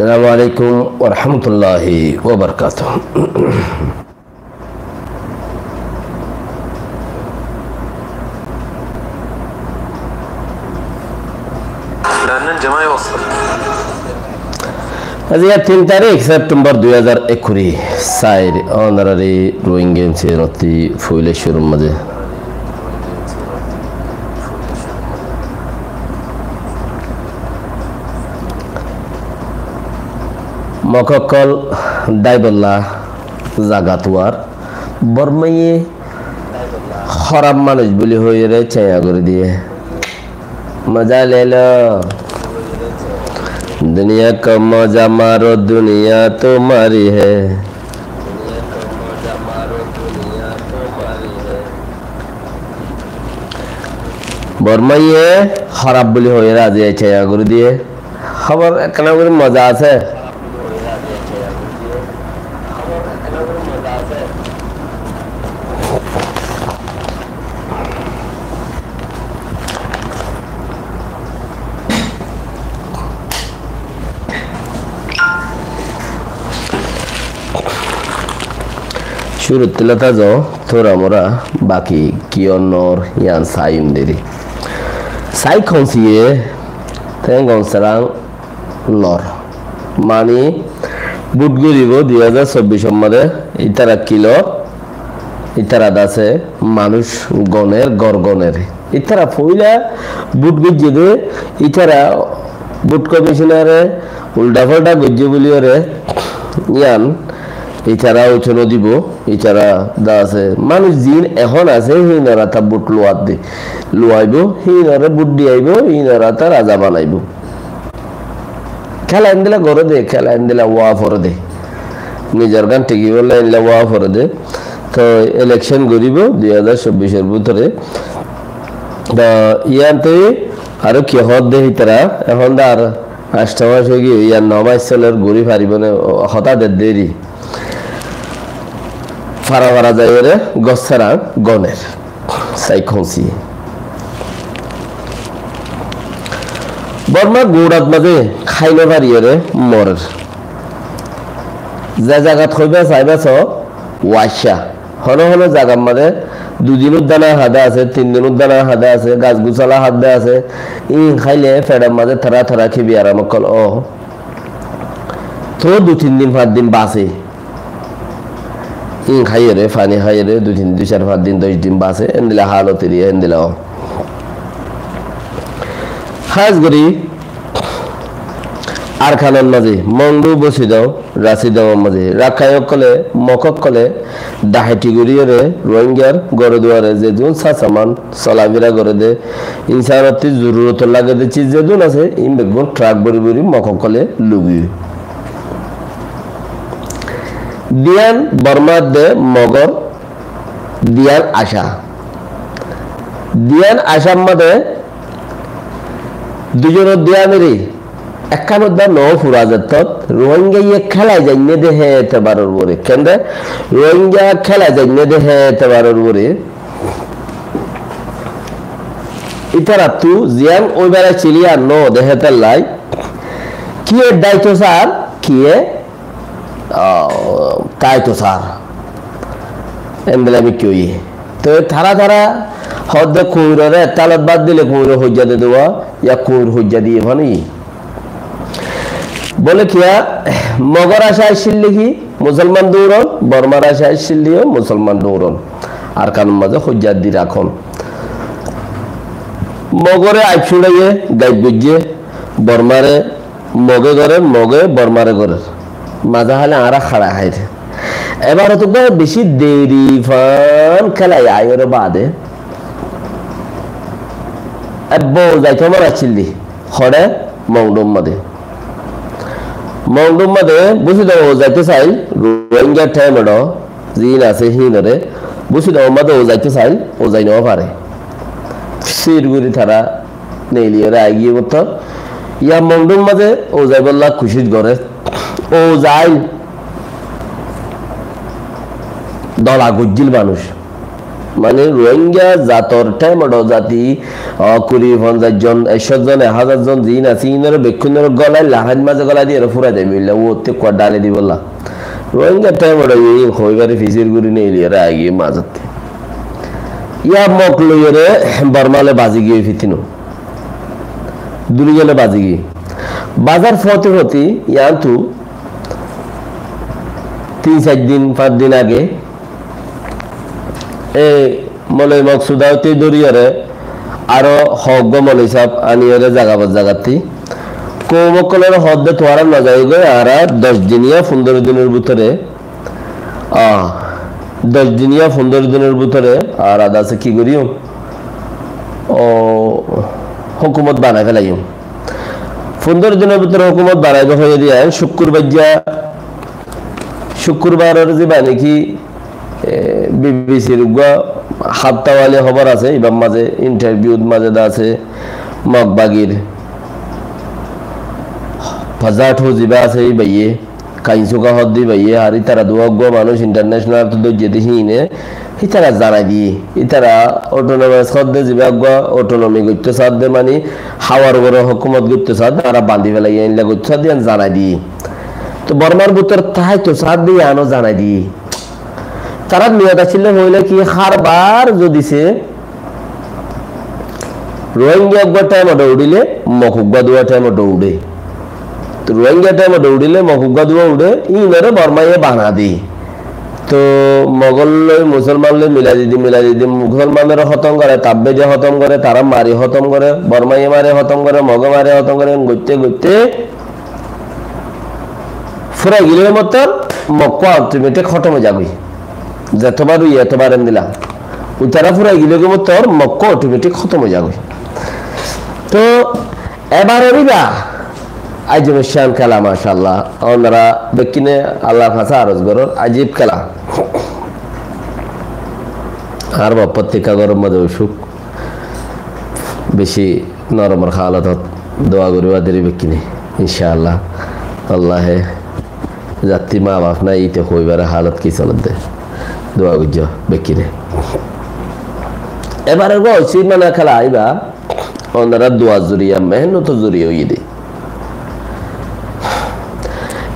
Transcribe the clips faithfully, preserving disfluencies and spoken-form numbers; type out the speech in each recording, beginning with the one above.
Assalamu alaikum warahmatullahi wabarakatuh. Aijja tin tarík September dui házar ekkuri sair, ónorari Rohingya M C N ottú foila cúrur mazé Mog ókkol dáibolla zagat uar Bormaye hóraf manúic buli hoiyóre caiya gorí diye. Maza le lo. Duniya ka maza maro, duniya tumhari hai. Bormaye hóraf buli hoiyóre aijja caiya gorí diye. Hóbor ekkán gorí moza asé. Cúruttu lota zo, tora mora baki ki ór no ór yián saiyum deri. Sai Konsiye te gom serang no ór. Mani bút goríbo dui házar sobbic or mazé, ítara ki lor, ítara de asé manúic goner, gór goner. Ítara foila bút goijjé de, ítara bút komishinare ulda-falda goijjé buli ore, yián ítara uçó no dibo, ítara de asé manúic ziín ehón asé, híinor áta bút luwar de, luwaibo, híinore bút diyaibo, híinor áta raza banaibo. Kéla endilla goré de, kéla endilla ówa foré de. Nizor gán thík goríbolla endilla ówa foré de. Toi elekcon goríbo dui házar sobbic or bútore. Toi yián toi aró ki hoó de ítara, ehón de ar ancto mac ói giyói, yián no mac soler, gorí faribó né, hotá der deri. Fara fara zaiyóre gór serang goner. Sai Konsi. Borma gurat mazé hái no fariyóre morer. Ze zagat hoiba saiba so, waiccá. Hono hono zagar mazé dui dinor dana hada asé, tin dinor dana hada asé, gas gusala hada asé. Ín háile fedor mazé tara tara ki biyaram ókkol ó. Toó dui tin din, fañs din basé. Ín háiyore, faní háiyore, dui tin, dui sair, fañs din, doc din basé, endilla hálot eriya, endilla ó. Hás gorí Arkanor mazé, Mongdu, Busidong, Rasidongor mazé, Rakkain ókkole, Mog ókkole, daheti goríyore, Rohingyar góre duare, zedún sasaman, solafira goré de, insanottú zorurot lage de ciz zedún asé, ín beggún trak bori bori Mog ókkole lugiye. Diyan Bormar de Mogor diyan acá. Diyan acár mazé duizonor diyanori ekkán udda no fura zettót, Rohingyaye kélai zainné de hé etebaror uore. Kende Rohingya kélai zainné de hé etebaror uore. Ítarattú ziyán óibar accíl yían no ó de hétolla. Kiyé daito sar, kiyé, ah, taito sar. Endilla mikká óiye. Toi tara tara hoó de kuñirore ek talot bát dile kuñire hoijja de duwa, ya kuñir hoijja diye fán óiye. Bóle kiyá, Mogor acá accíl de ki, Musolman duuron, Bormar acá accíl de yó Musolman duuron. Arkanor mazé hoijja di rakón. Mogore aib cúñçaiye, gaib goijjé, Bormare Moge gorer, Moge Bormare gorer. Mazé háile añára hára háir. Ebar otugga beci deri fán kélai aiyóre baade. Ebbe zaito mon accíl de. Hoçé? Mongdum mazé. Mongdum mazé Busidong zaito sail, Rohingya thaim ot ziín asé híinore, Busidong mazé zaito sail, zai no fare. Sir gori tara neiliyore aigiyé buttor. Yá Mongdum mazé zaibolla kucíc gorer. Zail. Dola goijjíl manúic. Mane Rohingya zator thaimot zati, ah, kuri, fonzaic zon, ekcó zon, ek házar zon ziín asé, iínoré bekkúnoré golai, laráit mazé golai diyóre fúrai dibólla, uottú ekkúa dháli dibólla. Rohingya thaimot iín hoibáre fisir gori neiliyóre aigiyói mazót. Yá Mog loiyóre Bormá loi bazi giyói fitino. Dui zone bazi giyói. Bazar foti foti yíantu tin sair din, fañs din age e Moloi Moksuda óite dóriyóre aró hoggúa moloi sáb aniyóre zaga bor zagattí koum ókkolóre hoódde tuáñra no zaigói, añára doc diniya, fundóro dinor bútore, ah, doc diniya, fundóro dinor bútore añára dase ki goríyum? Ó, hókumot banai félaiyum. Fundóro dinor bútore hókumot banaibó hoiyé de yían cúkkurbaijja, cúkkurbaror zibá niki, e, B B C r uggúa háptawali hóbor asé, ibár mazé intarviut mazé de asé, Mog bagir Pazathu zibá asé, íbayé, Kainsuka hoódde íbayé, ar ítara duwa uggúa manúic intarnecenal ttu dóijje de híine, ítara zanai diyé, ítara autonomous hoódde zibá uggúa autonomy goittó saádde mani, háwar uore hókumot goittó saádde, añára bandi félaiye, éilla goittó saádde, yían zanai diyé. Toi Bormár bútore táito saádde, yíano zanai diyé. Tarár niyot accíl de hoilé ki, hárbar zodi se Rohingya uggúa thaimot uçíle Mog uggúa duwa thaimot uçé. Toi Rohingya thaimot uçíle Mog uggúa duwa uçé, íinoré Bormáye bana de. Toi Mogor loi Musolman loi milai didi, milai didi, Musolmanoré hótom goré, tabbeje hótom goré, tará mari hótom goré, Bormáye mari hótom goré, Moge mari hótom goré, goitté goitté Fúrai gilé mottor Mokko automatic hótom ói zagói. Zetobar óiye etobar endilla. Uitará fúrai gilé mottor Mokko automatic hótom ói zagói. Toi ebar óiba aijjum cán kéla, macállah. Onora bekkúne Allar hañsé aros gorór, ajib kéla. Ar bappat tikka gorom mazé usuk. Beci noromor halotot dua goriba deri bekkúne, incállah. Allaye zattí ma baf nai íte hoibar halot ki solodde. Dua goijjo bekkúne. Ebar ego oicí mana kéla aiba, onora dua zoriya, mehennotor zoriya óiye de.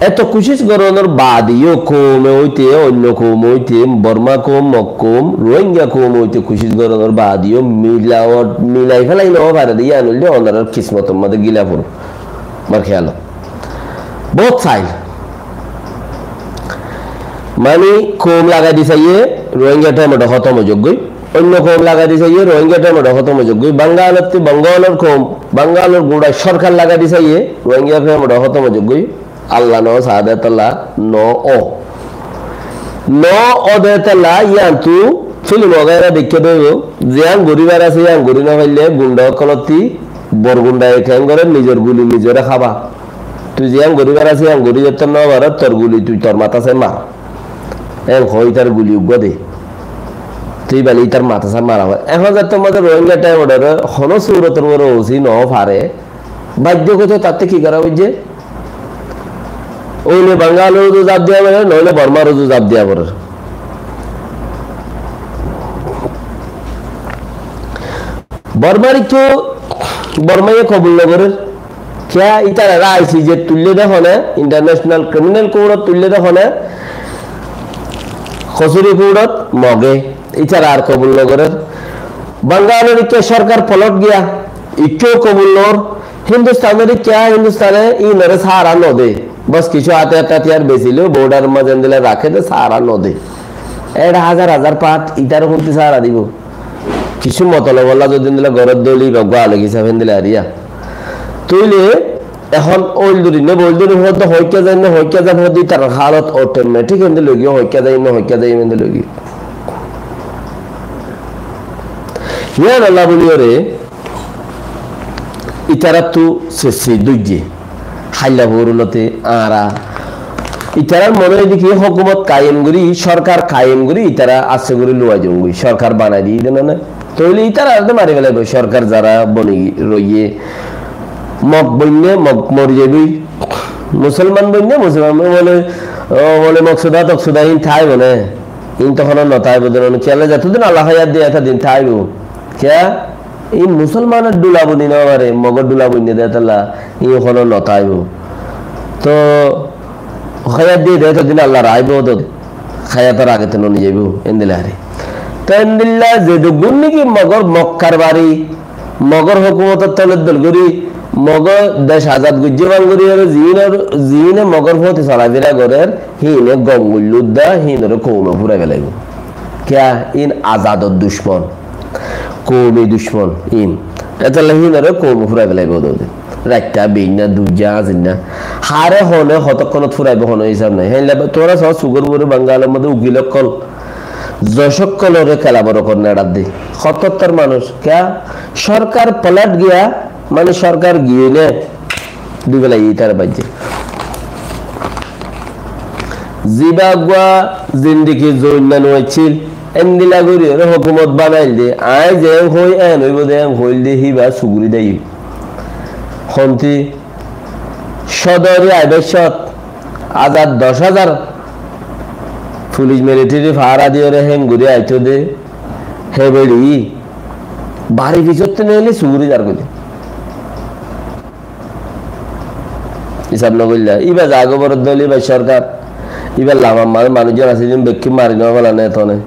Eto kucíc goronor baade yó koume óite, oinno koum óite, Borma koum, Mok koum, Rohingya koum óite kucíc goronor baade yó milawot, milai félai no fare de, yián óilde onorar kismotor modde gila fore. Mor kéyalot. Both side. Mani koum lagai di saiye, Rohingya thaimot hótom ói zaggói. Oinno koum lagai di saiye, Rohingya thaimot hótom ói zaggói. Bangalottú Bangalor koum, Bangalor gura sorkar lagai di saiye, Rohingya thaimot hótom ói zaggói. Allah no saá de tolla no ó. No ó de tolla yiántu filim wagaira deikké de óibo. Ziyán goribar asé, yián gori no faille gunda ókkolottí, bor gundaye keén gore, nizor guli nizore hába. Tui ziyán goribar asé, yián gori zettó no faros, tor guli tui tor matá sai mar. Eén hoó ítar guli uggúa de. Tui bali ítar matá sai mara hoó. Ehón zettó mazé Rohingya thaimot ore honó surotor uore usi no fare. Baiddo kotó tattú ki gora foijje? Óile Bangalor uzu zaf diya forer, noóile Bormar uzu zaf diya forer. Bormar ikko Bormaye kobul no gorer. Kiyá itarare I C J tuille de hone, International Criminal Court ot tuille de hone, Kosuri Court ot Moge. Ítara ar kobul no gorer. Bangalor ikká sorkar polot giya, ikká kobul no or. Hindustanor ikká, Hindustane inore sahara no de. Bos kissú ate ate hatiyar besileyo border mazé endilla raké de, sahara no de. Ere házar házar fat, itare húntu sahara dibo? Kissú motolob olla zodi endilla gorot doli ba gwalo kissá fendilla ariya. Tóile ehón óil duri ne bol duri hoódde hoikká zai ne hoikká zai hoódde itarar halot automatic endi loigiyo hoikká zai ne hoikká zai endi loigiyo. Yián olla buliyóre itarattu sessi dujje. Hailla fórulote añára itarar mone hoiye de ki hókumot kayem gori, sorkar kayem gori itara asse gori luwai zongoi, sorkar banai diye de nane. Tóile itarare de mari félaibo, sorkar zara boni roiye, Mok boinne Mok mori zaiboi, Musolman boinne Musolman boi, bole, o, bole Moksuda Toksuda hín taibo ne. Iín to hono no táibo de, no kiyólla, zotodin Allah háyat diye, etodin táibo. Kiyá? Iín musolmanor dhula boni no fare, mogor dhula boni de tolla, iín hono no táibo. To háyat diye de, etodin Allah raikbó de, háyator age to no nizaibo, endilla are. To endilla ze dugun niki mogor mokkar bari, mogor hókumotor tole dol gorí, mogor dec azad goijjé bang gorí, ar ziínor, ziíne mogor fóti solafira gorer, híine gom goillé udda, híinore koume fúrai felaibo. Kiyá? Iín azador ducmon, koumi ducmon iín. Etolla híinore koume fúrai felaibo de. Raitta, beinna, duijja, azinna. Hare hone, hotokkonot fúraibo, hono hísab nai. Héinle tuáñra só, sugor bore Bangalor modde ukil okkol, joc okkolore kela boro gorer neçadde. Hotottor manúc, kiyá? Sorkar palat giya, mane sorkar giyé ne, dui felaiye itar baijje. Ziba uggwá zindigi zoinna no accíl, endilla gorí ore hókumot banail de, añí zeén hoi eén óibo de, eén hoil de, híba suguri daiye. Honti sodori aibar cót azar, doc azar fulic militeri fahara diyóre héngori aito de, hé beçi bari fisótte neile suguri zargoi de. Isab no goilla. Iba zaga boro dol, iba sorkar. Iba lamar maze manúic zon asé, zin beggín mari no félane etone.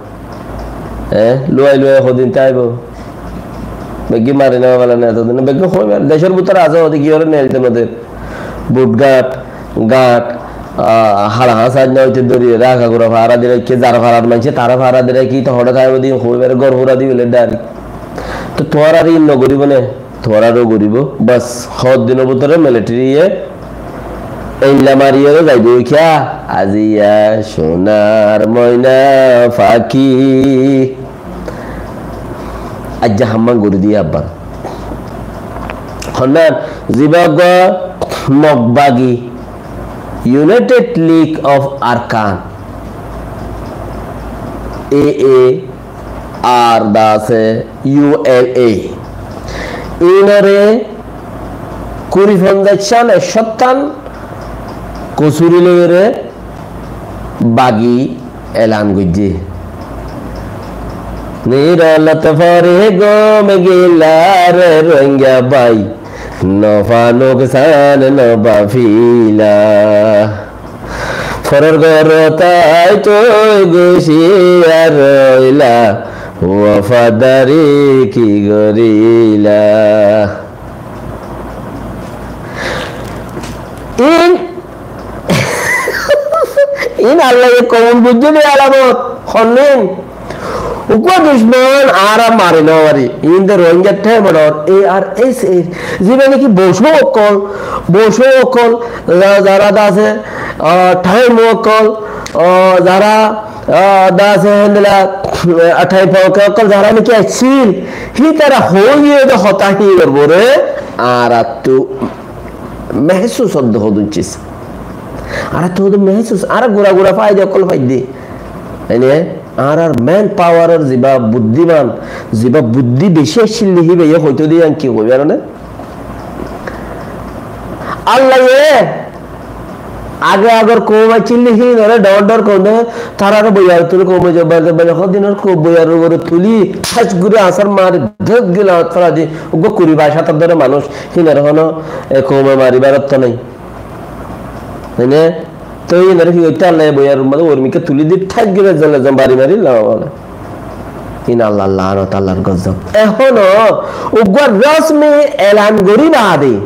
Hé, luwai luwai hodin táibo. Beggín mari no félane etone. Beggín hoi mari. Decor bútore asé, odi kiyóre neilto no der. Bud gat, gat, ah, hala hasa no oite dori, raga gura fara dire, ke zar farar manse, tara fara dire, ki to hoda táibo din, hoi mari gor fura di bole dari. To tuáñrar iín no goribo ne? Tuáñraró goribo. Bas, hoddinor bútore militariye eilla mariyóre zaibo kiyá? Aziya sonar moina faki. Aijja hamman gori diye abbar. Honnan, ziba uggwá Mogbagi, United League of Arakan, A A, ar da asé U L A. Inore kuri fonzaic cán, ek cót tán kosuri loiyóre bagi elan goijjé. Nirolot fore gom gila re Rohingya bái, no fa nuksan no fa fila. Foror górot tui gucíya roila, wafadari ki gorila. In, in Allaye kobul goijjé de alamot, honnin. Uggwá ducmon añára mari no fari. Inde Rohingya thaim or A R S A, ziba niki Boso okkol, Boso okkol, za-, zara da asé, ah, thaim okkol, ah, zara, ah, da asé hendila, ah, thaim okkol, zara niki accíl, hítara hoiye de hotá hín or bore, añárattu mehsus hodde hodun cis. Añárattu hodde mehsus, añára gura gura faide okkol faide. Ene? Añárar man power or ziba buddiman, ziba buddi beci accíl de híbaye hoito de, yián ki hoibar ne? Allaye age agor koum accíl de hínore dor dor koum de, tarare boiyar tuli koum de, bale bale hodinor koum boiyar ugure tuli, thas guri asar mari, dhuk gila félai di, uggwá kuri bais atar dore manúc, hínore hono e koume mari barotto nai. Ene? Toi inore ki goitte, Allaye boiyar maze ormikka tuli di, thak gire zole zon bari mari lama bole. In Allar lanot, Allar gozob. Ehono uggwá rosmi elan gori bade,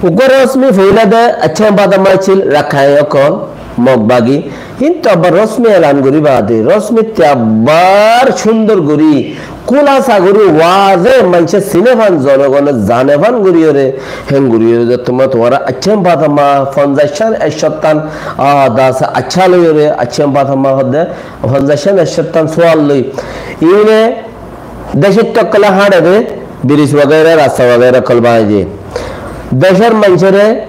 uggwá rosmi foila de, accá, bada maicil Rakhai okkol, Mog bagi. Kintu abbar rosmi elan gori bade, rosmitte abbar cundor gori, kulasa gori, waze manúce sine fan, zonogone zane fan goriyore, hen goriyore de tuáñra, tuáñra accá fatama, fonzaic cán, ek cót tán, ah, da asé accá loiyore, accá fatama hodde, fonzaic cán, ek cót tán suwal loi. Ine decor okkole hañçe de, biriz wagaira, rasta wagaira okkol banai de. Decor manúcore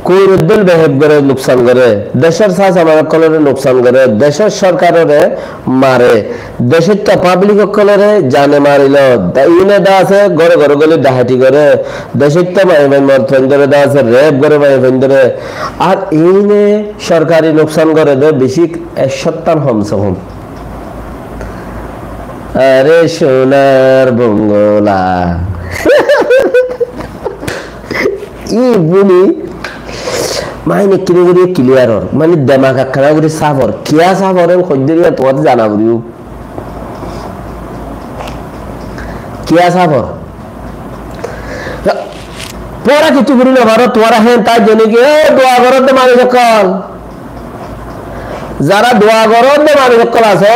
Kuiroddol beheb gore, nuksan gore, decór sasa mane ókkolore nuksan gore, decór sorkarore mare, decór to pablik ókkolore zane marilo, da ine da asé gore gore goli daheti gore, decór to maiyafuain morotfuaindore da asé rep gore maiyafuaindore, ar ine sorkari nuksan gore de beci ek cóttan hom se hom. Are sonar bongola. Ibuni mane ekkene gori kiliyar or, mane demak ekkena gori saf or. Kiyá saf or en hoiddé gori tuáñra zana foribo. Kiyá saf or? Tuáñra kessú gori no faro, tuáñra héen táiyo niki, e dua goró de manúic ókkol. Zara dua goró de manúic ókkol asó,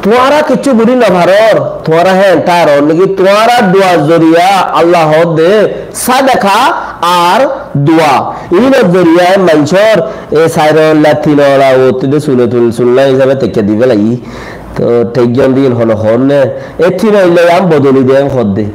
tuáñra kessú gori no farór, tuáñra héen táiyo niki, tuáñra duar zoriya Allah hoó de sadaka ar dua. Inor zoriya maincór e sair ola, tin ola, uottú de sule tul, sulna hísabe tekka di félaiye. To tekka din hono hoór né, e tin ola yián bodoli de hoó de.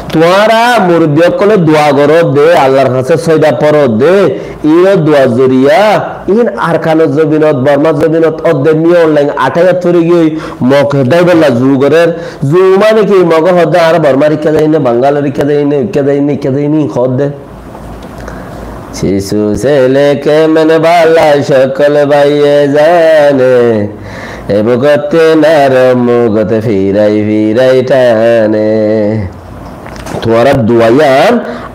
Tuáñra murubbi ókkole dua goró de, Allar hañsé sóida foró de, iyó duar zoriya, in Arkanor zobinot, Bormar zobinot, ódde Miyan Aung Hlaing athái ot fori giyói, Mog hédaibolla zu gorér, zu mane ki Mog hoó de, añára Bormar ikká zaiyí né, Bangalor ikká zaiyí né, ikká zaiyí né, ikká zaiyí né, hoó de. শিশু ছেলেকে মন ভালা সকল ভাইয়ে জানে, এ বুকতে নরম মুখতে ফিরাই ফিরাই টানে। Tuáñrar dua yián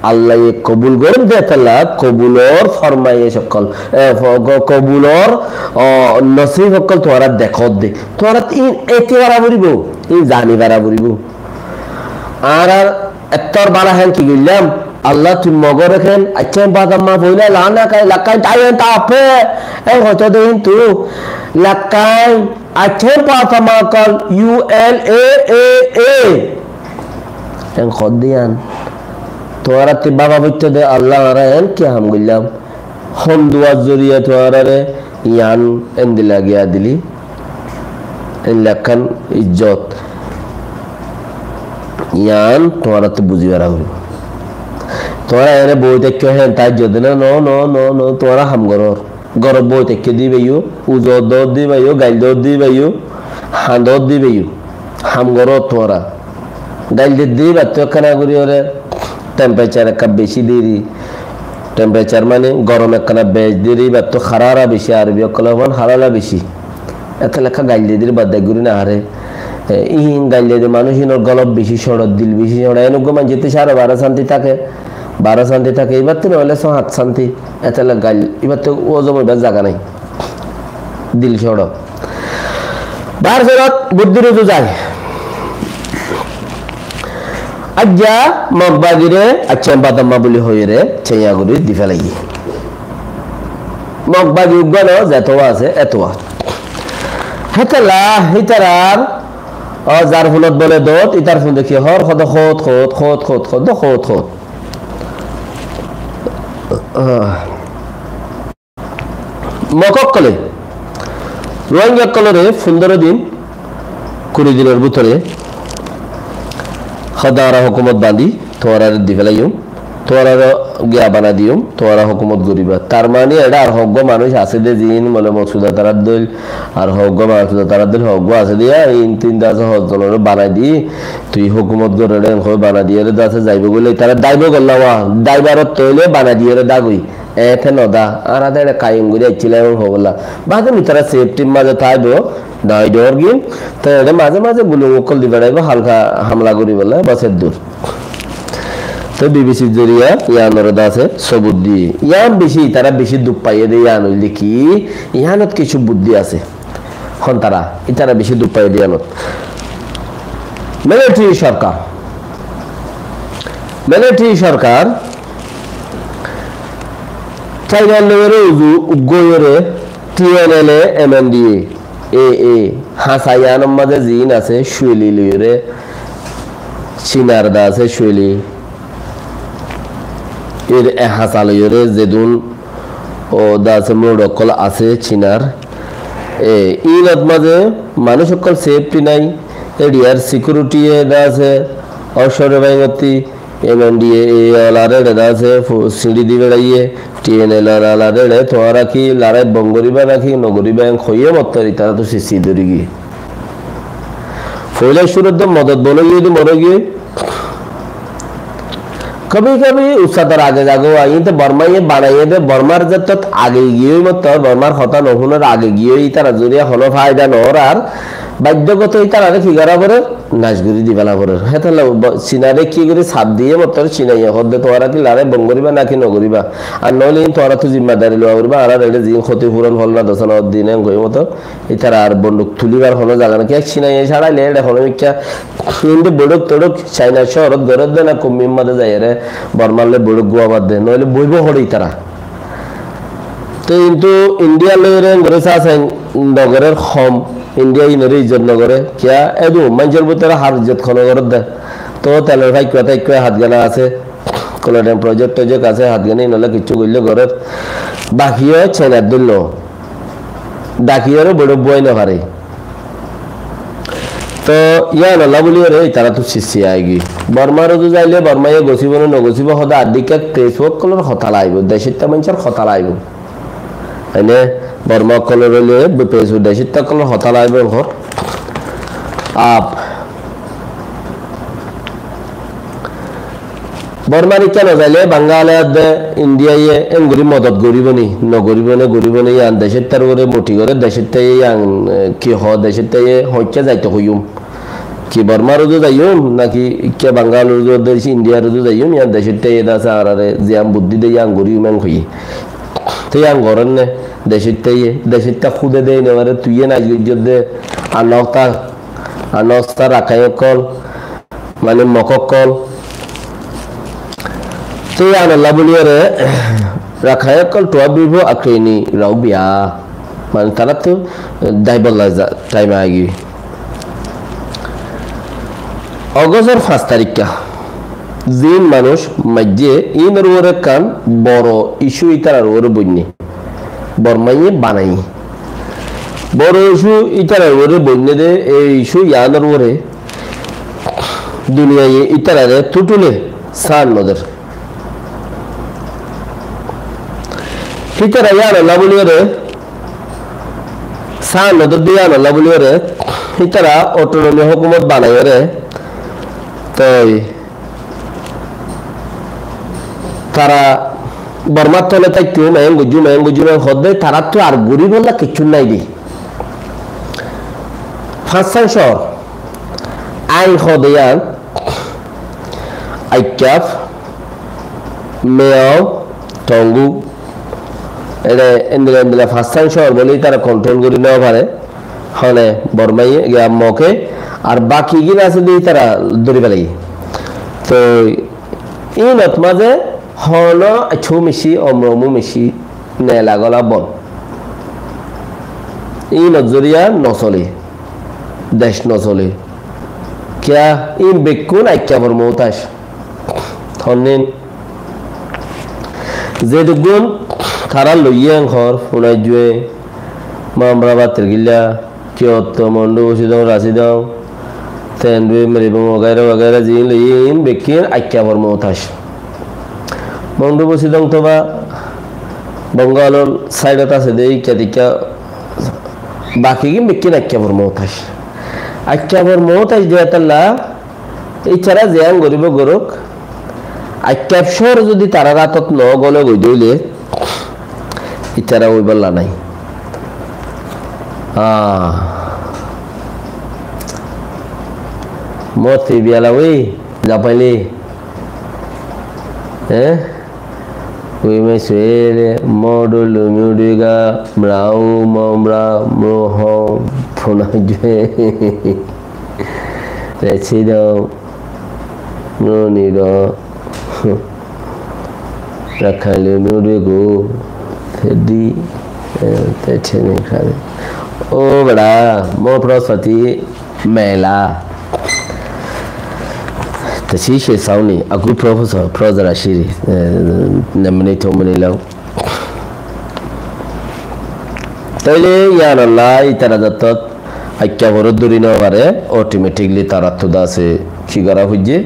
Allaye kobul goijjé de, etella kobulor formaic ókkol, e, fo-, ko-, kobulor, o, nosib ókkol tuáñra dekó de. Tuáñra in eti fara foribo, in zani fara foribo. Añárar ettór bála hén ki goillám? Allah, tui Mogoré hén aiccá hén bátamma foila lana kai lakkain táiyen táfe. En hoitó de hintu lakkain aiccá hén bátamma kal U L A A A. En hoddé yián. Tuáñrattú báfa foittó de Allah, añára en ki ham goillám? Hon duar zoriya tuáñrare yián endilla giya dili, endilla ekkán ijjot. Yián tuáñrattú buzi fara foribo. Tuáñra ene boi táikko hén táijjo de na, no, no, no, no, tuáñra ham gorór. Górot boi táikko de íbayó, uzu dór de íbayó, gail dór de íbayó, hañdór de íbayó. Ham gorór tuáñra. Gail de de íbattú ekkána gorí ore temperature ekká beci deri. Temperature mane gorom ekkána bec deri, íbattú harara beci, Arobi ókkole hoón harara beci. Etella ekká gail de deri bad dai gorí no haré. E, iín gail de de manúic iínor golob beci cóñço, dil beci cóñço. Enugga manúic ette sáre baró santi táke, baró santi táke, íbattú no óile só hát santi. Etella gail, íbattú ózom óibar zaga nai. Dil cóñço. Bar sorot buddir uzu zai. Aijja Mog bagire, aiccá hén bátamma buli hoiyóre, céiya gorí di félaiye. Mog bagi uggwá no, zetuwa asé, etuwa. Hétella, hítarar, o, zar funot bole dot, ítar fun de ki hoór, hoódde hoód, hoód, hoód, hoód, hoódde hoód, hoód. Ah. Mog ókkole Ruáingga ókkolore fundoro din, kuri dinor bútore hoódde añára hókumot bañdí, tuáñrare di félaiyum, tuáñrare giya banai diyum, tuáñra hókumot goriba. Tar mani eçé ar hoggwá manúic asé dé, ziín mole Moksuda tarár dóil, ar hoggwá Moksuda tarár dóil, hoggwá asé dé, iín tin de asé, hozzonore banai di, tui hókumot gorér, en hoi banai diyére de asé, zaibo goillé, tará daibo goillá, daibar ottu óile banai diyére dagoi. Ete no da, añára de eçé kaiyum gorí aiccílam hoóbolla. Bade mi tará seftir mazé táibo, dai dor gin, te eçé mazé mazé gulung ókkol di beçaibo, halka hamla goríbolla, bas eddur. Te B B C zoriya yiánore de asé sobut diyé. Yián beci, tará beci duk faiyé de yián óilde ki, yiánot kessú buddi asé. Hon tará, ítara beci duk faiyé de yiánot. Militari sorkar. Militari sorkar Cainar loiyóre uzu uggwá óiyore T N L A, M N D A, A A, hasa yiánor mazé ziín asé, Cueli loiyóre, Cinar de asé, Cueli. Er e hasa loiyóre zedún o de asé, muroid ókkol asé Cinar. E, iínot mazé manúic ókkol sefti nai, eriyar sikiuriti e de asé, ocore baingotti, M N D A A olaré eçe de asé, fu-, siñçi di beçaiye, T N L A olaré eçe, tuáñra ki lorai bon goríba náki no goríba, en hoiyé mottor itarattu sisti dóri giyé. Foila cúrut de modot bon óiye de moro giyé. Kabi kabi ustador age zagói, iín te Bormaye banaiyé de, Bormar zettót age giyé mottor, Bormar hotá no fúnar age giyé, itará zoriya hono faida no ór ar, baiddogoto itarare ki gorá forer? Nac gorí di féla forer. Hétolla bo-, Sinare ki gorí saf diyé mottor, Sinaye hoódde tuáñra ki lorai bon goríba náki no goríba? Ar noóile iín tuáñrattu zimmadari lowa foribó, añárar eçe ziín hóti furon fol na dosan oddin en goiyé mottor, ítara ar bonduk tulíbar hono zaga nái. Kiyá Sinaye sáçaile eçe hono mikká inde boiçók toiçók Saina cóorót gorédde na kummir mazé zaiyóre Bormar loi boiçók gúabar de, noóile boibó hoçé ítara. Te kintu Indiar loi ere engori sásain no gorér hom, Indiaye inore izzot no goré. Kiyá edu maincór bútore har izzot hone gorédde. Tó telor faikkúa taikkúa hátgana asé, Colotan project toject asé, hátgana inolla kiccú goille gorér. Bakiyó Sainar dóilla. Dakiyóre boiçók búai no fare. Tó yíanolla bóliyoré itarattu sisti aigiyói. Bormar uzu zaile Bormaye gosíbo né no gosíbo hoóde ar dikká Facebook ókkolor hotá laibo, decótta maincór hotá laibo. Ene Borma ókkolor óile be-, Facebook decótta ókkolor hotá laibo hoór. Aap Bormar ikká no zaile Bangale adde Indiaye engori modot goríbo ni, no goríbo né, goríbo né, yián decóttar uore muti goré, decóttaye yián, eh, ki hoó, decóttaye hoikká zaito hoiyum. Ki Bormar uzu zaiyum, naki ikká Bangalor uzu de, Indiar uzu zaiyum, yián decóttaye de asé añárare zián buddí de yián goríyum en hoiyé. Te yián gorér né, decóttaye, decótta húde de, ine bare tuiye naic goijjós de, ar noókta, ar noókta Rakhain ókkol, mane Mok ókkol. Te yíanolla bóliyoré Rakhain ókkol tuáñr bibó akrini raó biya. Mane taráttu daibolla za-, taim aigiyói. Ogostor fañs tarikká ziín manúic maijjé, iínor uore ekkán boro icu ítarar uore boinné. Bormaye banaiyé. Boro icu ítarar uore boinné de, ei icu yiánor uore duniyaye ítarare tútule sáan no der. Ítara yiánolla bóliyoré sáan no der de yiánolla bóliyoré ítara autonomi hókumot banaiyóre toi tara Bormar tole táikkum, eén goijjum, eén goijjum, eén hoódde, taráttu ar goríbolla kiccú nái de. Fañssán cóor, aññí hoóde yián, Aikkaf, Miyao, Tongu, eçe endilla endilla fañssán cóor bóle ítara kontrol gorí no fare. Hone Bormaye giya Moke, ar bakigín asé de ítara dóri félaiye. Toi ínot mazé hono Accú Micí, Omromu Micí, Nela Gola bon. Ínot zoriya no sole, dec no sole. Kiyá? Ín bekkún Aikkafor muhtac. Honnín? Zedukkún tará loiyé en hoór, Funaijjue, Mamra, Batirgilla, Kiyotto, Mondu, Busidong, Rasidong, Tendui, Miribung, wagaira wagaira ziín loiyé, iín bekkín Aikkafor muhtac. Mondu, Busidong toba Bongalor sáidot asé de, ikká tikká, bakigín bekkín Aikkafor muhtac. Aikkafor muhtac de hétolla, ítara ziyán goríbo gorók, Aikkaf cóor zodi tarár átot no góle goi de óile, ítara óibolla nái. Ah. Moti biyala ui, zapaili. Eh? Ui me suele, modu lumi udiga, mrau, momra, mrohom, Funaijjue. Let's see the Nuni do. Rakhain loi nuri go. Tedi. Eh, te chene khare. Ó beça, mo prospati mela. Te si se sauni, aku professor, professor asiri. Eh, nemni tomni lau. Tóile yíanolla ítara zottót Aikkaforé dóri no fare, automatically taráttu dase ki gorá foijje?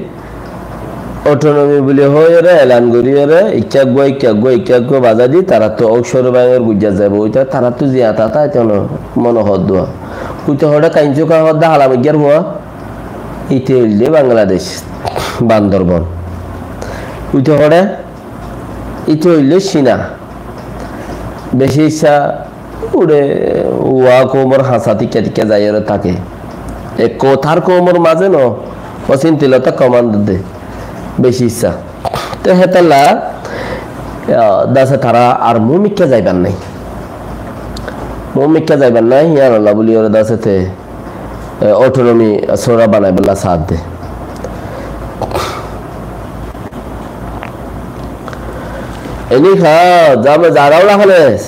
Autonomy buli hoiyóre elan goríyore, ikká eggúa, ikká eggúa, ikká eggúa bazai di, taráttu óuk córu báñgor guijjat zaibou, óita taráttu ziyata táito no, mone hoódduwa. Kuite hoçé Kaincuka hoódde hala moijjar fua, íte óilde Bangladec, Bandorbon. Kuite hoçé, íte óilde Cina. Beci issá Uçe uá koumor hañsat ikká tikká zaiyóre táke. Ek kou-, tar koumor mazé no, ó sintilota koman de. Beci issá. Te hétolla, ah, dase tará ar mumikká zaibar nái. Mumikká zaibar nái, yíanolla buliyóre dase te, eh, autonomy sóra banaibálla saádde. Eni ha, zama zaraula hane.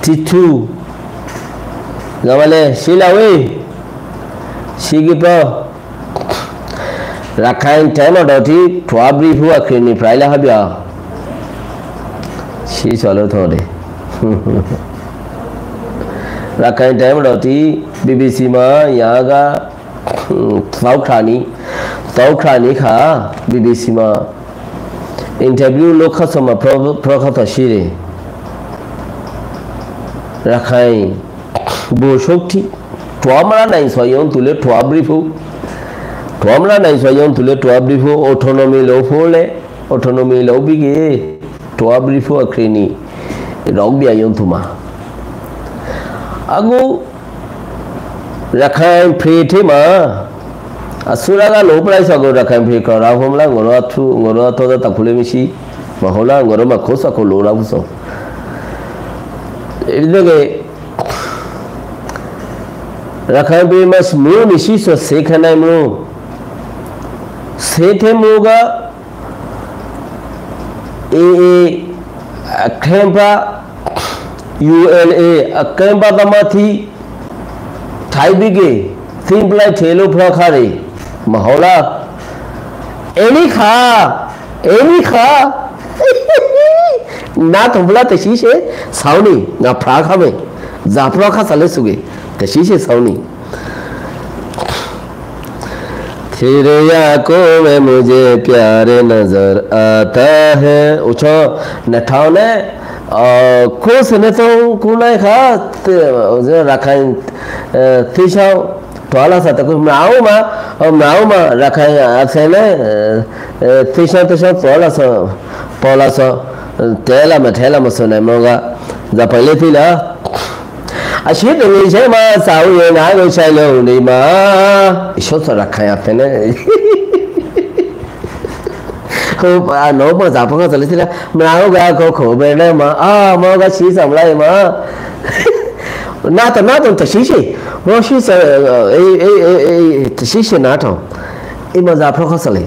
Titu. Zamale, silawi. Sigipo. Rakhain time doti, tuabri fu akrini praila habia. Si solo thode. Rakhain time doti, B B C ma, yaga, Tau khrani, tau khrani kha, B B C ma interview lókha soma pro-, prokata sire. Rakhain, bo shokti, tuamra nai soyon tule tuabri fu. Tuamra nai soyon tule tuabri fu, autonomy lo fole. Autonomy lo bige, tuabri fu akrini, rok biya yon tuma. Agu, Rakhain Free te ma, asura ga lo prai sago Rakhain Free ka ra hom la ngoro atu, ngoro atu da takule misi, ma hola ngoro ma kosa ko lo ra fuso. Ebi dege, Rakhain Free mas mu nisi so se khanai mu. Se te mu ga, E A, akempa U L A, akempa tamati, thai bige, simplai thelo phra khare, mahola, eni kha, eni kha, na tumbla te sise, sauni, na phra khame, za phra kha sale suge, te sise sauni. तेरी आंखों में मुझे प्यार नजर आता है। Ucho, na thaone, ah, kus ne tong kunai kha, te, ujo Rakhain, eh, tisao, tola sa ta kus mrau ma, o mrau ma, Rakhain asene, eh, eh, tisao, tisao, tola sa, pola sa, tela ma, tela ma sunai moga, za pale tila. Así te dice más, aún en algo se lo unimos. Eso se la calla, tiene. Ah, no, pues tampoco se le dice, me hago gago, comer, ma. Ah, ma, ga, sí, se habla, ma. Nada, nada, te sí, sí. No, sí, se, eh, eh, eh, eh, te sí, sí, nada. Y más tampoco se le.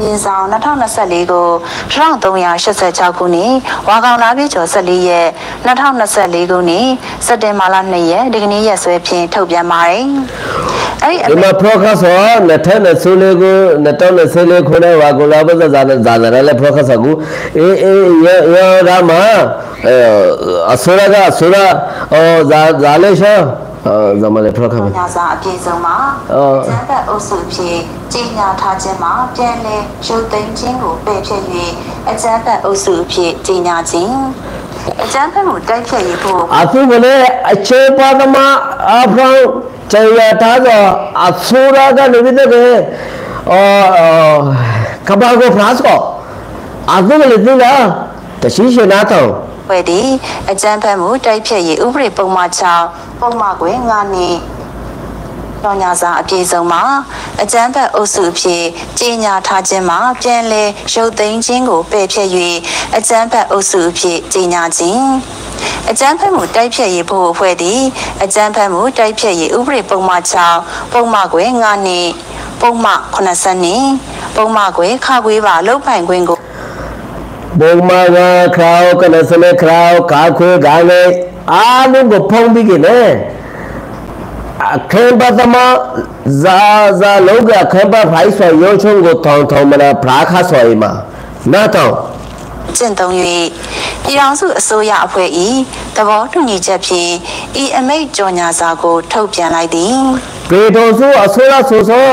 မင်းမြင့်ဆောင် နှစ်ထောင့်နှစ်ဆယ့်လေးကို တစ်ထောင့်သုံးရာရှစ်ဆယ့်ခြောက်ခုနှစ် ဝါခေါင်လပြည့်ကျော်ဆယ့်လေးရက် နှစ်ထောင့်နှစ်ဆယ့်လေးခုနှစ် စက်တင်ဘာလနှစ်ရက် ဒီကနေ့ရက်စွဲဖြင့် ထုတ်ပြန်ပါတယ်။ အဲ့ဒီအမိန့် ဒီမှာ ဖျော်ခါစော် နှစ်ထောင့်နှစ်ဆယ့်လေးခု နှစ်ထောင့်နှစ်ဆယ့်လေးခုနှစ် ဝါခေါင်လပြည့်ကျော် ဇာနရလဲ ဖျော်ခါစော်ကူ အေး အေး ရ ရ ရ မ အဲ အစိုးရက အစိုးရ ဟို ဇာ ဇာလဲရှော အာ ဇာမလဲ ဖျော်ခါ ကြော်ငြာစာအပြည့်စုံမှာ အာ အကြမ်းဖက်အုပ်စုအဖြစ် ကြေညာထားခြင်းမှာ ပြန်လည်ရုပ်သိမ်းခြင်းကို ပယ်ဖျက်၍ အကြမ်းဖက်အုပ်စုအဖြစ် ကြေညာခြင်း၊ အကြမ်းဖက်မှု တိုက်ဖျက်ရေး ဘုတ်အဖွဲ့ အသုကလေး အချေပသမား အဖောင် ကြေညာထားသော အစိုးရကနေပြီးတော့ အာ အာ ကမ္ဘာကို ဖျါစော် အသုကလေး သိလား တရှိရှိနားထောင် အဖွဲ့သည် အကြမ်းဖက်မှု တိုက်ဖျက်ရေး ဥပဒေပုဒ်မခြောက် ပုဒ်မခွဲငါနှင့် ကြော်ငြာစာအပြည့်စုံမှာ အကြမ်းဖက်အုပ်စုအဖြစ် ကြေညာထားခြင်းမှာ ပြန်လည်ရုပ်သိမ်းခြင်းကို ပယ်ဖျက်၍ အကြမ်းဖက်အုပ်စုအဖြစ် ကြေညာခြင်း၊ အကြမ်းဖက်မှု တိုက်ဖျက်ရေး ဘုတ်အဖွဲ့သည် အကြမ်းဖက်မှု တိုက်ဖျက်ရေး ဥပဒေပုဒ်မခြောက် ပုဒ်မခွဲငါနှင့် ပုဒ်မခုနစ်ဆယ့်နှစ် ပုဒ်မခွဲ ခခွေပါ လုပ်ပိုင်ခွင့်ကို ပုဒ်မငါး ခြောက် ခုနစ်ဆယ့်နှစ် ခြောက် ခခွေ ဂငယ် အားလုံးကို ဖျော်ပြီးကင်းနဲ့ အကြမ်းဖက်သမား ဇာ ဇာလုပ်တဲ့ အကြမ်းဖက်အဖွဲ့ဆိုရုံးချုပ်ကို ထောင်ထောင်မနာ ဖျါခါစော်အီမှာ နားထောင် ကျင့်သုံး၍ ပြည်ထောင်စုအစိုးရအဖွဲ့၏ သဘောတူညီချက်ဖြင့် ဤအမိန့်ကြော်ငြာစာကို ထုတ်ပြန်လိုက်သည်။ ပြည်ထောင်စုအစိုးရဆိုသော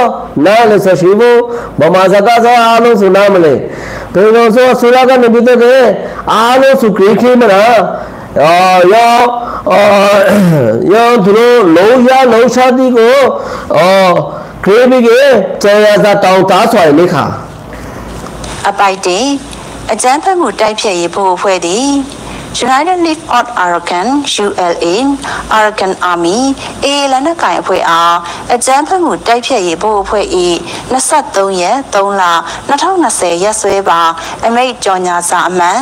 နားလည်စွာရှိဖို့ ဗမာစကားစကားအားလုံးဆို နားမလည်။ ပြည်ထောင်စုအစိုးရကနေပြီးတော့ အားလုံးဆို ကြည့်ကြည့်မလား။ အော် ရော အော် ရော သူတို့ လှုပ်ရှားလှုပ်ရှားသည့်ကို အော် ကြည့်ပြီး ကြေညာစာ တောင်းထားစွာ နေခါ အပိုဒ်တစ်၊ အကြမ်းဖက်မှုတိုက်ဖျက်ရေးဘုတ်အဖွဲ့သည် United Left of Arakan, U L A, Arakan Army, A A လက်နက်ကိုင်အဖွဲ့အား အကြမ်းဖက်မှုတိုက်ဖျက်ရေးဘုတ်အဖွဲ့၏ နှစ်ဆယ့်သုံးရက်၊ သုံးလ၊ နှစ်ထောင်နှစ်ဆယ် ရက်စွဲပါ အမိန့်ကြေညာစာအမှတ်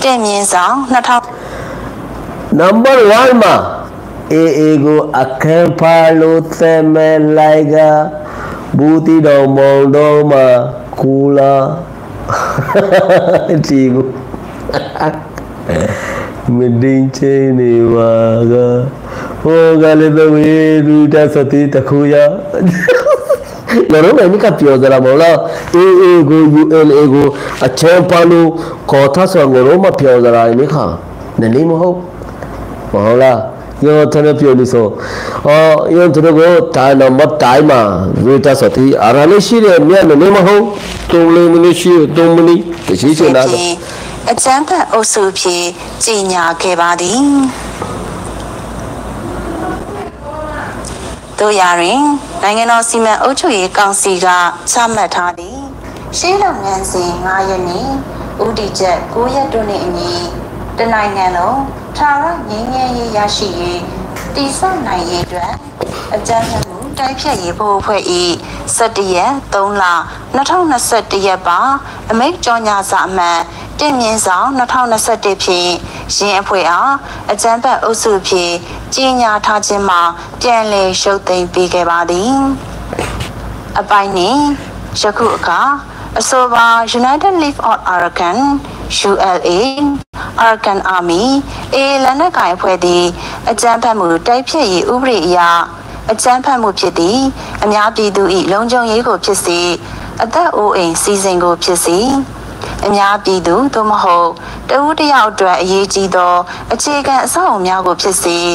တစ်မြင်းဆောင် နှစ်ထောင် Number one မှာ A A ကို အကြမ်းဖက်လို့ သတ်မှတ်လိုက်က ဘူးသီးတောင်၊ မောင်တောမှာ ကိုလ တီဘူး မဒိန်ချေနေပါက ဟောကလည်းသဝေဒုတသတိတခုရ ငါတို့လည်း မင်းက ပြောစရာမဟုတ်လား။ A A ကို U L A ကို အကြမ်းဖက်လို့ ခေါ်ထားဆိုတာ ငါတို့မှ ပြောစရာ မင်းက နည်းနည်းမဟုတ် မဟုတ်လား။ ယွန်းထရပြောနေဆို အော် ယွန်းထရကို တိုင်းနံပါတ်တိုင်းမှာ ဝေတသတိ အရာလေးရှိတယ် မြတ်နည်းနည်းမဟုတ် သုံးလေးမိနစ်ရှိတယ် သုံးမိနစ် တစ်ချိန်ချိန်လာတော့ ဖြင့် အကြမ်းဖက်အုပ်စုအဖြစ် ကြေညာခဲ့ပါသည်။ သို့ရာတွင် နိုင်ငံတော်စီမံအုပ်ချုပ်ရေးကောင်စီက ချမှတ်ထားသည့် ရှေ့လုပ်ငန်းစဉ် ငါးရပ်နှင့် ဦးတည်ချက် ကိုးရပ်တို့နှင့်အညီ တစ်နိုင်ငံလုံး ထာဝရငြိမ်းချမ်းရေး ရရှိရေး တည်ဆောက်နိုင်ရေးအတွက် အကြမ်းဖက်မှုတိုက်ဖျက်ရေးဘုတ်အဖွဲ့၏ ဆယ့်တစ်ရက်၊ သုံးလ၊ နှစ်ထောင်နှစ်ဆယ့်တစ် ရက်ပါ အမိန့်ကြေညာစာအမှတ် တစ်မြင်းဆောင် နှစ်ထောင်နှစ်ဆယ့်တစ်ဖြင့် ယင်းအဖွဲ့အား အကြမ်းဖက်အုပ်စုအဖြစ် ကြေညာထားခြင်းမှာ ပြန်လည်ရုပ်သိမ်းပေးခဲ့ပါသည်။ အပိုဒ်နှစ်၊ ယခုအခါ အဆိုပါ United Left of Arakan, U L A, Arakan Army, A A လက်နက်ကိုင်အဖွဲ့သည် အကြမ်းဖက်မှုတိုက်ဖျက်ရေးဥပဒေအရ အကြမ်းဖက်မှုဖြစ်သည် အများပြည်သူ၏ လုံခြုံရေးကိုဖြစ်စေ၊ အသက်အိုးအိမ်စီစဉ်ကိုဖြစ်စေ၊ အများပြည်သူ သို့မဟုတ် တစ်ဦးတစ်ယောက်အတွက် အရေးကြီးသော အခြေခံအဆောက်အအုံများကိုဖြစ်စေ၊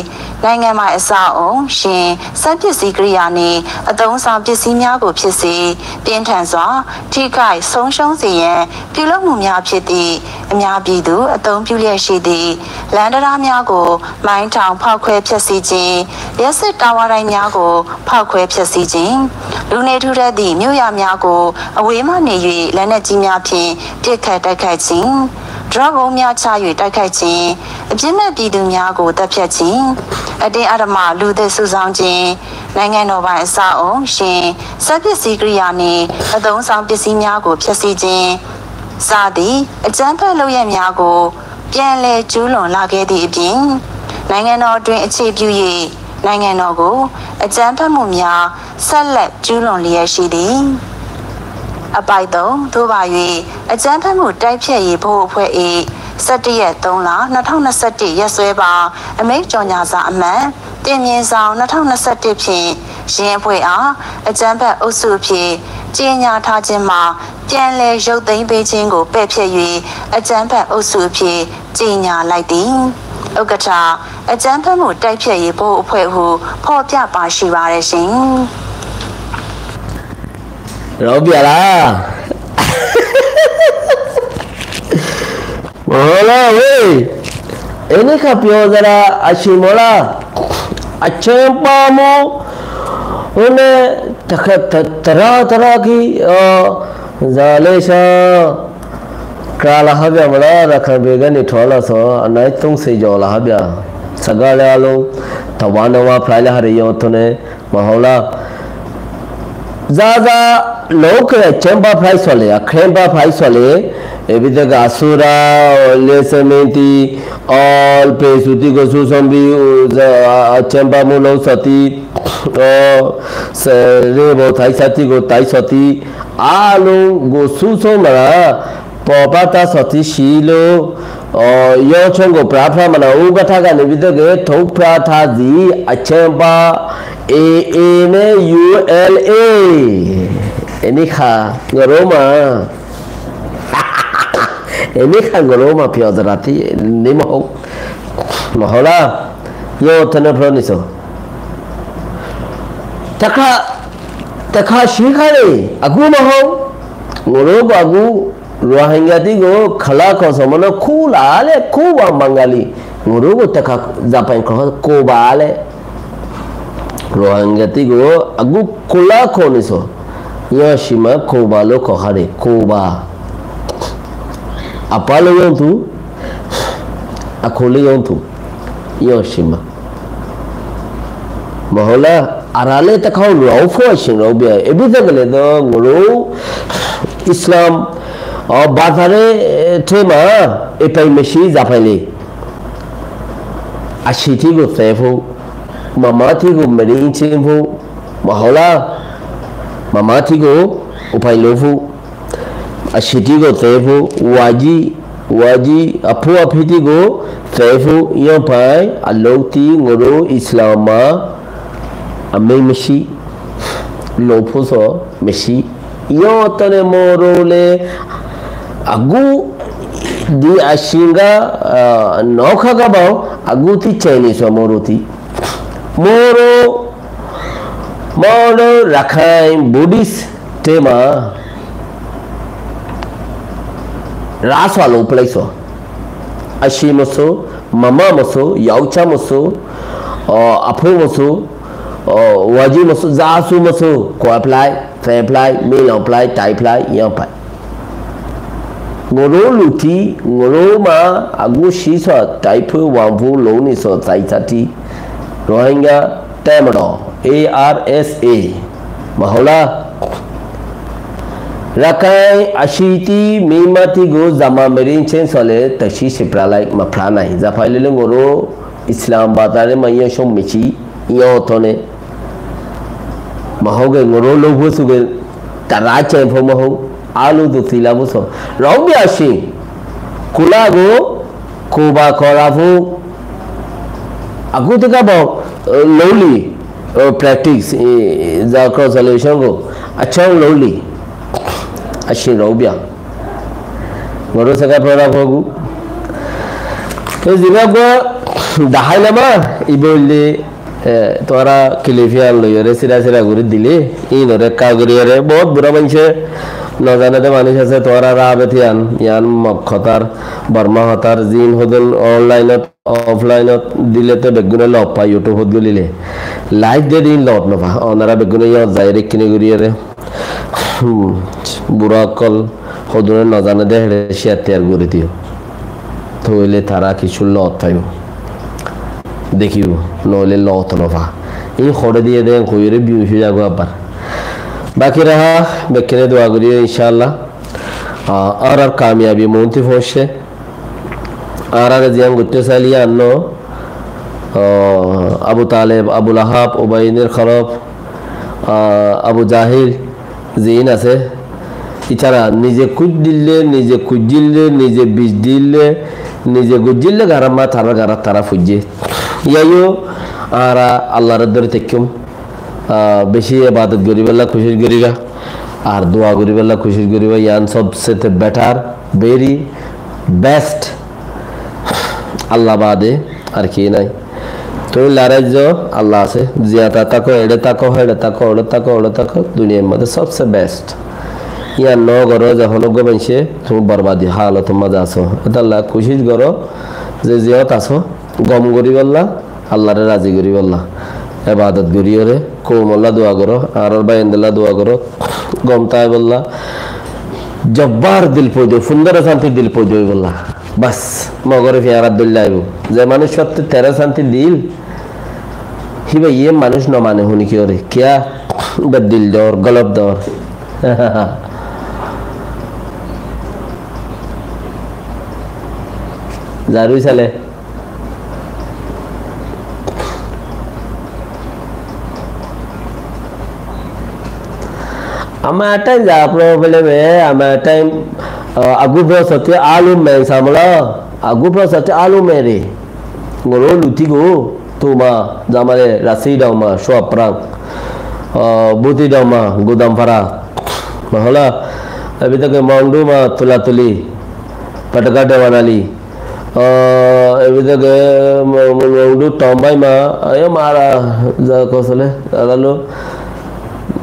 နိုင်ငံပိုင်အဆောက်အအုံ၊ ယဉ်၊ စက်ပစ္စည်းကိရိယာနှင့် အသုံးအဆောင်ပစ္စည်းများကိုဖြစ်စေ ပြင်းထန်စွာ ထိခိုက်ဆုံးရှုံးစေရန် ပြုလုပ်မှုများဖြစ်သည့် အများပြည်သူ အသုံးပြုလျက်ရှိသည့် လမ်းတံတားများကို မိုင်းထောင်ဖောက်ခွဲဖျက်ဆီးခြင်း၊ လျှပ်စစ်တာဝါတိုင်များကို ဖောက်ခွဲဖျက်ဆီးခြင်း၊ လူနေထူထပ်သည့် မြို့ရွာများကို အဝေးမှနေ၍ လက်နက်ကြီးများဖြင့် ပစ်ခတ်တိုက်ခိုက်ခြင်း၊ drone ဗုံးများချ၍ တိုက်ခိုက်ခြင်း၊ အပြစ်မဲ့ပြည်သူများကို သတ်ဖြတ်ခြင်း၊ အတင်းအဓမ္မ လူသစ်စုဆောင်းခြင်း၊ နိုင်ငံတော်ပိုင်အဆောက်အအုံ၊ ယဉ်၊ စက်ပစ္စည်းကိရိယာနှင့် အသုံးအဆောင်ပစ္စည်းများကို ဖျက်ဆီးခြင်း စသည့် အကြမ်းဖက်လုပ်ရပ်များကို ပြန်လည်ကျူးလွန်လာခဲ့သည့်အပြင် နိုင်ငံတော်တွင် အခြေပြု၍ နိုင်ငံတော်ကို အကြမ်းဖက်မှုများ ဆက်လက်ကျူးလွန်လျက်ရှိသည်။ အပိုဒ်သုံး သို့ပါ၍ အကြမ်းဖက်မှုတိုက်ဖျက်ရေးဘုတ်အဖွဲ့၏ ဆယ့်တစ်ရက်၊ သုံးလ၊ နှစ်ထောင်နှစ်ဆယ့်တစ် ရက်စွဲပါ အမိန့်ကြေညာစာအမှတ် တစ်မြင်းဆောင် နှစ်ထောင်နှစ်ဆယ့်တစ်ဖြင့် ယင်းအဖွဲ့အား အကြမ်းဖက်အုပ်စုအဖြစ် ကြေညာထားခြင်းမှာ ပြန်လည်ရုပ်သိမ်းပေးခြင်းကို ပယ်ဖျက်၍ အကြမ်းဖက်အုပ်စုအဖြစ် ကြေညာလိုက်သည်။ ဥက္ကဋ္ဌ အကြမ်းဖက်မှုတိုက်ဖျက်ရေးဘုတ်အဖွဲ့ဟု ဖော်ပြပါရှိပါတယ်ရှင်။ ဟုတ်ပြီလား။ ဟုတ်လားဝေး။ အဲ့ဒီကပြောစရာအချိန်မဟုတ်လား။ အကြမ်းဖက်မှုဟိုနဲ့ တခါတ-၊ တရၢတရၢကီ အော် ဇာလေးရှာ ကြၢးလာဟပ်ဗျာမလား။ ရခိုင်ဘက်ကနေ ထွက်လာဆို အနည်း သုံးဆယ်ကျော် လာဟပ်ဗျာ။ စကားလည်း အားလုံး တဝါနှစ်ဝါ ဖျိုက်လာဟာရ ရုံးထုတ်နေ မဟုတ်လား။ ဇာဇာ လုပ်ကြံ အကြမ်းဖက် ဖျိုက်စွာလေ အကြမ်းဖက် ဖျိုက်စွာလေ အဘိဓက အစိုးရ လယ်စမင်းတီ အော် ပေစုတီကို စုဆောင်ပြီး အကြမ်းဖက်မှု လုပ်စွာတီ အော် စ-၊ ရေပေါ် ထိုင်စတီကို ထိုင်စွာတီ အားလုံးကို စုဆောင်းတာ ပေါ်ပေါက်တတ်စွာရှိလို့ အော် ရုံးချုပ်ကို ပြဖျါမနာ ဥက္ကဋ္ဌကနေပြီးတော့ ထုတ်ပြထားသည့် အကြမ်းဖက် A A နဲ့ U L A အနည်းခါ ငရိုးမှာ အနည်းခါ ငရိုးမှာ ပြောစရာ တည်း နေမဟုတ် မဟုတ်လား။ ရုံးထုတ်နေ ပြောနေဆို Teka, teka cíkare, agú mahó. Ngoró go agú Rohingya tigo kala ko somono kula ale kuwa Bangali. Ngoró go teka Japan ko kuba ale. Rohingya tigo agú kula ko niso. Yó cima kuba lo ko hare, kuba. Apa lo yontu, aku lo yontu. Yó cima. Mahola, arale ta kau rau fo asin rau bia. Ebi ta gele do ngoró Islam, o, bazare, e, tema, e pai mesi za pai le. Asi tigo te fo, mama tigo merin cin fo, mahola, mama tigo upai lo fo. Asítigo teéfo, waji, waji, apú afítigo teéfo, yó pai, alóuti, ngoró, Islam ma, amé mesi, lóufoso, mesi. Yó tone moró le, agú di asínga, ah, nóka gabao, agú ti ceniso moró ti. Moró, moró Rakhain Buddhist tema. Raso along plaiso. Asi moso, mama moso, yaucha moso, o, apu moso, o, waji moso, zasu moso, kua plai, fe plai, milo plai, tai plai, yang plai. Ngoró luti, ngoró ma, agu sisa, taipu, wampu, loni so, tai tati. Rohingya, temro, A R S A. Mahola. Rakai, asiti, mimati go, zama merin chen sole, tashi sipralai, mapranai. Zafailele ngoró, Islam batare, ma iya som michi, iya otone. Mahoge ngoró lo busu ge, tara chen fo maho, alu do tila buso. Robi asi, kula go, kuba korafu, aku te kabo, eh, loli, eh, practice, eh, za cross solution go, achá loli, asin robia. Ngoró seka pora fogu. Te ziba go, dahai nama, ibo le, eh, tuara kilifian lo yore sira sira guri dile, inore ka guri yore, bohut bura manse, no zane de manush ase, tuara rabe tiyan, yan mok hotar, Borma hotar, zin hodun online ot, offline ot dile te beggune lob pa, YouTube ot gulile. Live de din lob no pa. Onara beggune iyot zai rekkine guriyere. Hmm, bura okkol hodune no zane de hede share tiyar guri diyo. Toile tara kichu lob paibo. Dekibo, noile lob no pa. Ei hore diye de koyore biyush oi jago abar. Baki raha, bekkune dua guriyo inshallah. Ah, ar ar kamiyabi monti fohoshe. Añára ziyan goitte saili yián no, ah, Abu Taleb, Abu Lahab, Ubainir Khalaf, ah, Abu Jahil, ziín asé, ítara nize kuc dille, nize kuc dille, nize bic dille, nize guc dille, garar ma tarar garar tara fuijje. Yaiyo, añára Allar dóri táikkam. Ah, beci ebadot goribolla kucic goriba, ar dua goribolla kucic goriba, yián sobse te better, very best. Allah bade ar ki nai. Tumi laraizo, Allah asé. Ziyata táko, ere táko, here táko, ore táko, ore táko, duniyar maze sobse best. Yián no goro ze hono gó manse tumi borbadi halotor maze aso. Etolla kucic goro ze ziyot aso, gom goribolla, Allare razi goribolla. Ebadot goriyore, koumolla dua goro, añárar báiyendolla dua goro, gom táibolla. Jobbar dil foida, fundoro santi dil foida óibolla. Bas, mogore fiyarar dóilla aibo. Ze manuc sotte tero santi dil, híba iye manuc no mane huni kiyore. Kiya? Be dil dor, golop dor. Zarui sale. Ama time za problem e, ama time, ah, agu bro soti alu men samla, agu bro soti alu mere. Ngoro luti go, tuma, zamare, rasi dama, suaprang, ah, buti dama, gudam fara. Mahola, abita ke mandu ma, tula tuli, pataka dewanali. Ah, ebi dege, mo-, mo-, mo-, udu tombai ma, ayo mara, za kosole, dada lo.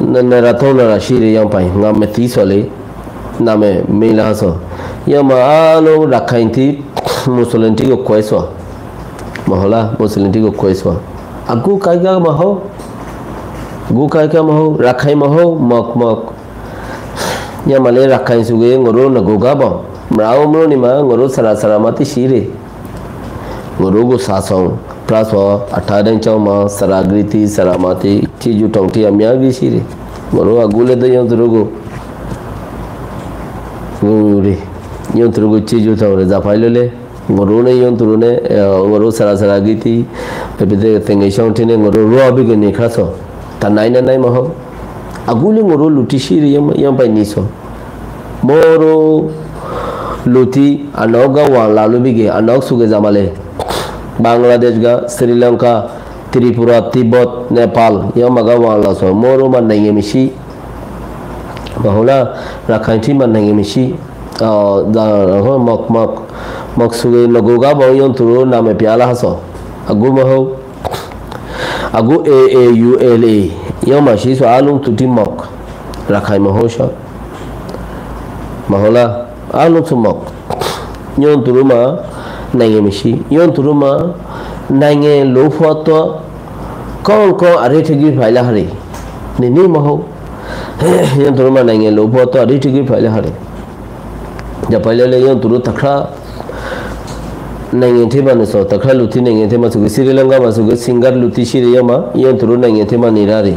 ne, nera tóu nera círe yómpai, ŋa meti sole, name mila so. Yóma alo Rakhain tí Musolin tígo kuesua. Mahola, Musolin tígo kuesua. Agu kaika mahó. Agu kaika mahó, Rakhain mahó, mok mok. Yóma le Rakhain suge ngoro nagoga bang. Mrao mro nima ngoro sara sara mati círe. Ngoro gu sasong, praso, atha deng choma, sara griti, sara mati, ciju tongti amia gi círe. Ngoro agule do yónturu gu. Ngori. Yónturu gu ciju tongre zapai lole. Ngoro ne yónturu ne, eh, ngoro sara sara griti. Ebide tenge chong tine ngoro rua bige ni kraso. Ta nai na nai mahó. Agule ngoro luti círe yómpai niso. Moro luti anok ga wang lalu bige, anok suge zamale. Bangladesh ga, Sri Lanka, Tripura, Tibet, Nepal, yóma ga wang laso. Moro ma nainge misi. Mahola, Rakhain tí ma nainge misi. Ah, da, mok mok. Mok suge nagoga bang yónturu name piala haso. Agu mahó. Agu A A U L A. Yóma siso alung tuti mok. Rakhain mahó sa. Mahola. Alung su mok. Yónturu ma nainge misi. Yónturu ma nainge lo fuato. Kon kon are tegi faila hare. Nini mahó. Yónturu ma nainge lo fuato are tegi faila hare. Zapai lele yónturu takra nainge thima niso, takra luti nainge thima suge, Sri Lanka ma suge, singar luti círe yóma, yónturu nainge thima nirare.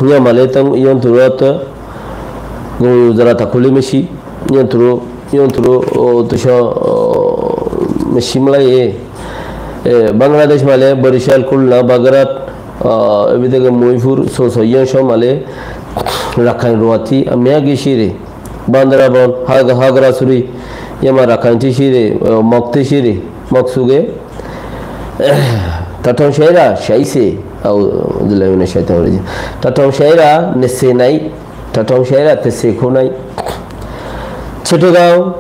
Yóma le tang yónturu ot, gu zara takuli misi, yónturu, yónturu, o, tusho, o, misi mala ye. E, Bangladesh male, Borishal, Kulna, Bagarat, o, ebide ge Muipur, so, so, yón so male, Rakhain ruati, amia gi círe. Bandarabon, Hag-, Hagrasuri, yóma Rakhain tí círe, eh, mok tí círe, mok suge. Tatong Shaira, Shaise, Audhu billahi minash shaitanir rajim. Tatong Shaira, nese nai, Tatong Shaira, tese kunai. Chittagong,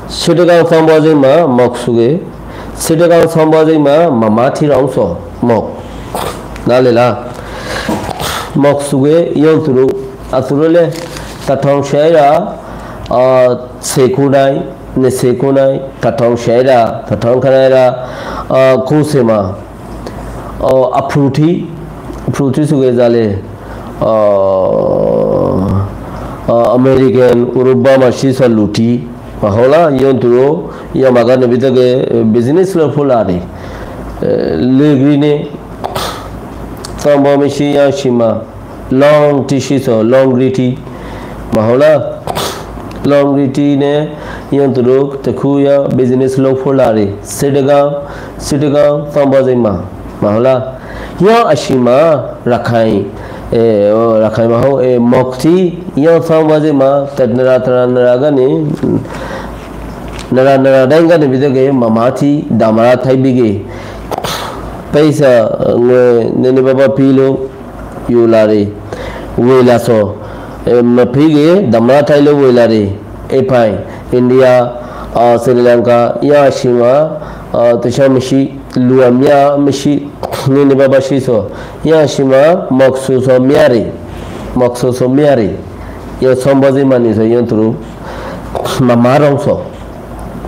Chittagong Sambhaji ma, mok suge. Chittagong Sambhaji ma, mama tí rongso, mok. Nalela. Mok suge, yónturu, asurule, Tatong Shaira, ah, sekunai, ne sekunai, Tatong Shaira, Tatong Kanaira, ah, kusema, ah, apruti, apruti suge zale, ah, ah, American, Uruba ma siso luti, mahola, yónturu, yóma ga nebi toge, eh, business lo fulari, eh, legrine, Sambhaji ma, Long tí siso, long riti. Mahola, long riti ne, yónturu, tekuya, business lo fulari. Chittagong, Chittagong, Sambhaji ma. Mahola, yó asima, Rakhain, e, o, Rakhain maho, e, mok tí, yó Sambhaji ma, tet nara, tara nara gani, nara, nara deng gani bide ge, mama tí, damara thai bige. Paisa, ngwe, nene baba pilo, yulari, wela so, e, mapige, damra thailo welari, e pai, India, ah, Sri Lanka, yá sima, ah, tusa misi, lua miya misi, nini baba siso, yá sima, moksuso miyari, moksuso miyari, yó sombaji mani so, yó turu, mama rong so,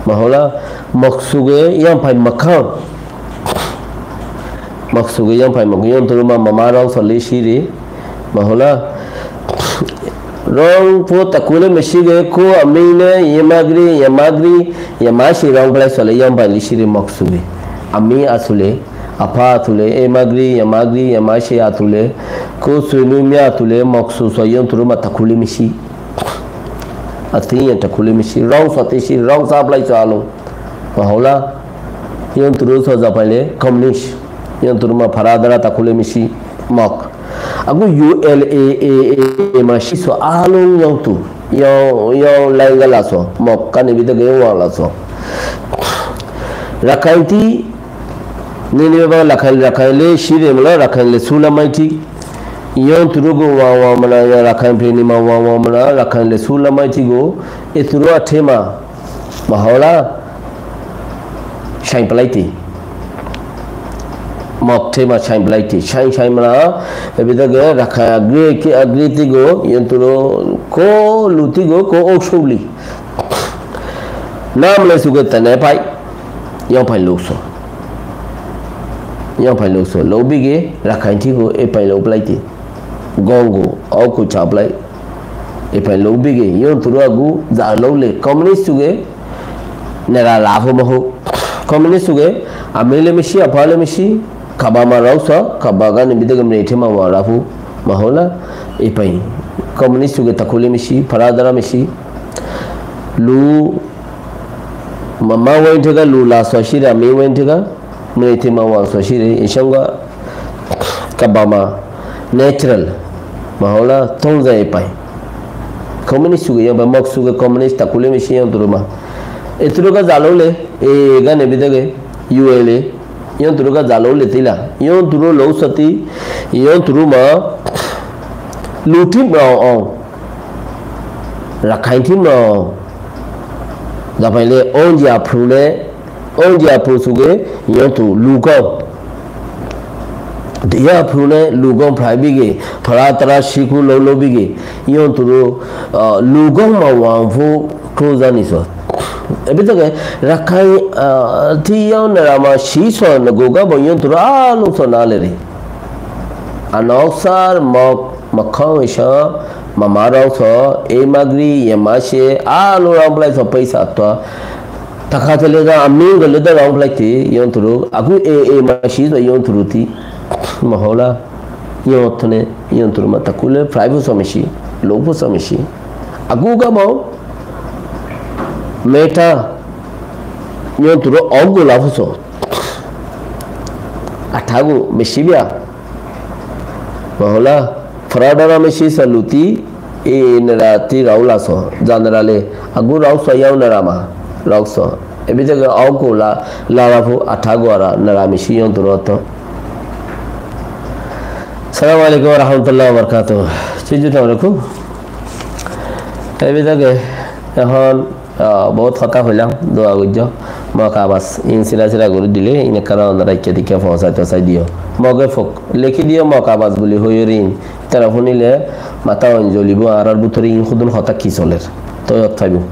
mahola, moksuge, yá pai makhan. Moksuge yó pai mok, yó turu ma mama rong so lisiri. Mahola. Rong po takule mesige ko amine yemagri, yemagri, yemasi rong plai sole yó pai lisiri moksuge. Ami asule, apa atule, yemagri, yemagri, yemasi atule, ko sunu mi atule, moksuso yó turu ma takule misi. Ati yó takule misi, rong so tisi, rong sa plai so alung. Mahola, yó turu so japaile, communist. Yó turu ma fara dara takule misi, mok. Agu U L A A A ma siso alung yó tu. Yó, yó lainga laso, mok kani bide ge wang laso. Rakhain ti, nini baba Rakhain, Rakhain le sire mala, Rakhain le sula maiti. Yó turu go wang wang mana, yó Rakhain pleni ma wang wang mana, Rakhain le sula maiti go, e turu athe ma. Mahola, sain palaiti. Mok thema sain belaiti, sain sain mana, ebidaga raka agri ki agri tigo, yenturo ko luti go, ko oksuli. Nam le suge tene pai, yang pai lukso. Yang pai lukso, lo bige, raka tigo, e pai lo belaiti. Gongo, oku chaplai. E pai lo bige, yenturo agu, za lo le, communist suge, nera lafu mahu. Communist suge, ami le misi, apa le misi, Kaba ma rausa, kaba gani bidege mrete ma wa rafu, ma hola, ipai. Communist suge takule misi, paradara misi. Lu, ma, ma wain tega, lu la sosire, ami wain tega, mrete ma wa sosire, isanga, kaba ma, natural, ma hola, tonza ipai. Communist suge, yaba mok suge, communist takule misi, yang turuma. Ituruka zalole, e gani bidege, U L A, Yónturu ka zalo letila. Yónturu lou sati. Yónturu ma. Luti ma o. Rakainti ma o. Dapaile onji aprune. Onji apru suge. Yónturu lukau. Dia aprune lukau prai bige. Para tara siku lou lou bige. Yónturu, ah, lukau ma wangfu. Kuzani so. Ebi toke rakai, ah, ti yau narama si so na goga bo yau turu alu so na leri. Anok sar mok makang isa mama rau so e magri ye mase alu ram plai so paisa to. Taka tele da amin gole da ram plai ti yau turu aku e e masi so yau turu ti mahola. Yóntune, yónturu ma takule, praibu so misi, lobu so misi. Agu gamo, meta, yónturu ogu labu so. Atagu, misi bia. Mahola, fradara misi sa luti, e nera ti raula so. Jandarale, agu rau so yau nera ma, rau so. Ebi jaga ogu la, larabu, atagu ara, nera misi yónturu oto. Assalamu alaikum warahmatullahi wabarakatuh. Cízu tamaraku. Ebi toke ehón, ah, bout hotá hoilam, dua goijjo. Mok abas, in sira sira gori dile, in ekkán onora ikke dikke fohsai tosai diyo. Moge fok, leki diyo mok abas buli hoiyorin. Tara funile, mata on jolibo, arar butore in hudun hotá ki soler. Toi hot faibo.